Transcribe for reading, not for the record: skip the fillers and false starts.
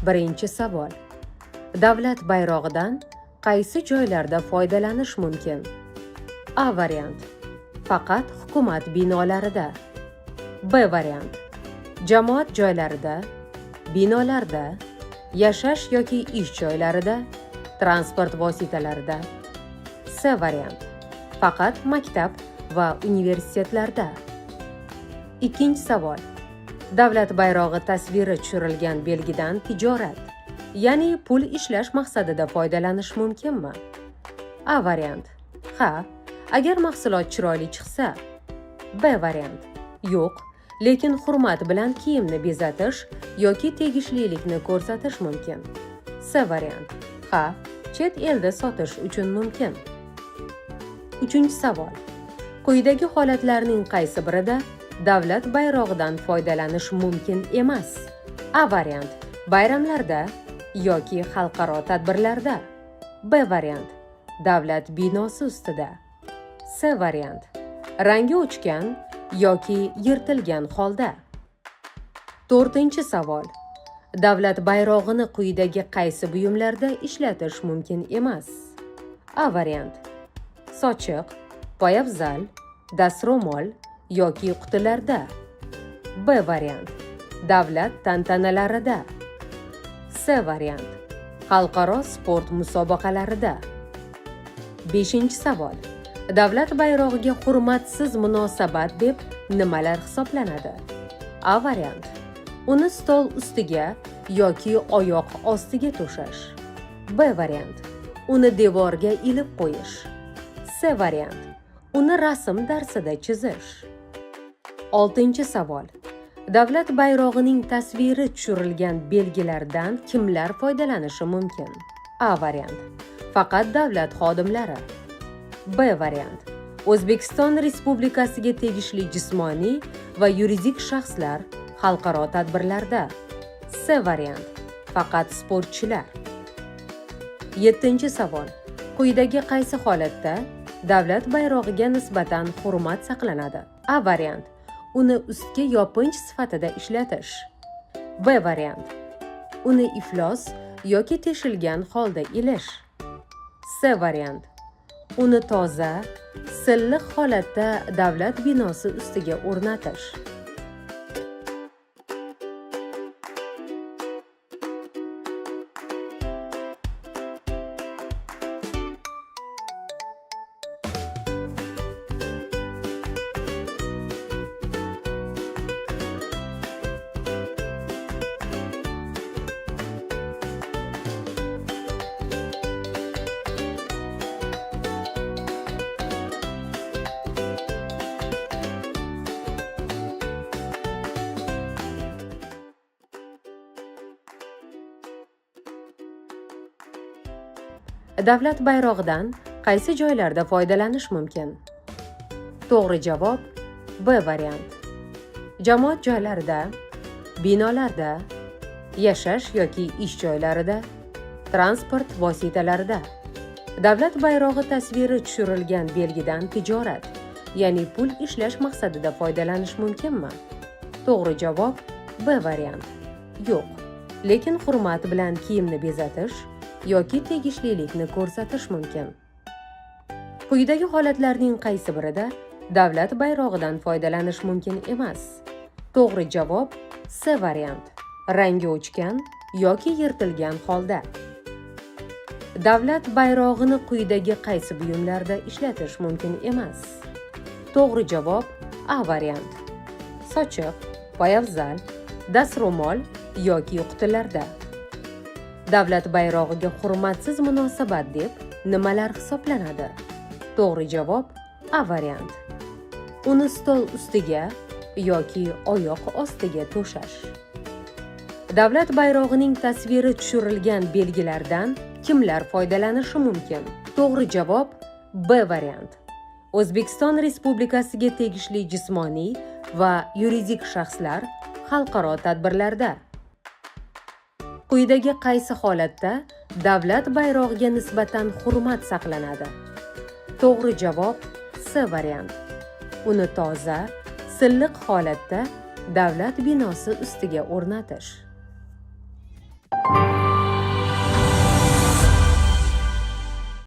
Birinchi savol. Davlat bayrog'idan qaysi joylarda foydalanish mumkin? A variant. Faqat hukumat binolarida. B variant. Jamoat joylarida, binolarda, yashash yoki ish joylarida, transport vositalarida. C variant. Faqat maktab va universitetlarda. Ikkinchi savol. Davlat bayrog'i tasviri tushirilgan belgidan tijorat, ya'ni pul ishlash maqsadida foydalanish mumkinmi? A variant. Ha, agar mahsulot chiroyli chiqsa. B variant. Yo'q, lekin hurmat bilan kiyimni bezatish yoki tegishlilikni ko'rsatish mumkin. C variant. Ha, chet elda sotish uchun mumkin. Uchinchi savol. Quyidagi holatlarning qaysi birida davlat bayrog'idan foydalanish mumkin emas? A variant. Bayramlarda yoki xalqaro tadbirlarda. B variant. Davlat binosi ustida. C variant. Rangi o'chgan yoki yirtilgan holda. To'rtinchi savol. Davlat bayrog'ini quyidagi qaysi buyumlarda ishlatish mumkin emas? A variant. Sochiq, poyabzal, dastro'mol yoki qutilarda. B variant. Davlat tantanalarida. C variant. Xalqaro sport musobaqalarida. Beshinchi savol. Davlat bayrog'iga hurmatsiz munosabat deb nimalar hisoblanadi? A variant. Uni stol ustiga yoki oyoq ostiga to'shash. B variant. Uni devorga ilib qo'yish. C variant. Uni rasm darsida chizish. Oltinchi savol. Davlat bayrog'ining tasviri tushirilgan belgilardan kimlar foydalanishi mumkin? A variant. Faqat davlat xodimlari. B variant. O'zbekiston Respublikasiga tegishli jismoniy va yuridik shaxslar xalqaro tadbirlarda. C variant. Faqat sportchilar. Yettinchi savol. Quyidagi qaysi holatda davlat bayrog'iga nisbatan hurmat saqlanadi? A variant. Uni ustki yopinch sifatida ishlatish. B variant. Uni iflos yoki teshilgan holda ilish. C variant. Uni toza, silliq holatda davlat binosi ustiga o'rnatish. Davlat bayrog'idan qaysi joylarda foydalanish mumkin? To'g'ri javob B variant. Jamoat joylarida, binolarda, yashash yoki ish joylarida, transport vositalarida. Davlat bayrog'i tasviri tushirilgan belgidan tijorat, ya'ni pul ishlash maqsadida foydalanish mumkinmi? To'g'ri javob B variant. Yo'q, lekin hurmat bilan kiyimni bezatish yoki tegishlilikni ko'rsatish mumkin. Quyidagi holatlarning qaysi birida davlat bayrog'idan foydalanish mumkin emas? To'g'ri javob C variant. Rangi o'chgan yoki yirtilgan holda. Davlat bayrog'ini quyidagi qaysi buyumlarda ishlatish mumkin emas? To'g'ri javob A variant. Sochiq, poyabzal, dastro'mol yoki qutilarda. Davlat bayrog'iga hurmatsiz munosabat deb nimalar hisoblanadi? To'g'ri javob A variant. Uni stol ustiga yoki oyoq ostiga to'shash. Davlat bayrog'ining tasviri tushirilgan belgilardan kimlar foydalanishi mumkin? To'g'ri javob B variant. O'zbekiston Respublikasiga tegishli jismoniy va yuridik shaxslar xalqaro tadbirlarda. Quyidagi qaysi holatda davlat bayrog'iga nisbatan hurmat saqlanadi? To'g'ri javob C variant. Uni toza, silliq holatda davlat binosi ustiga o'rnatish.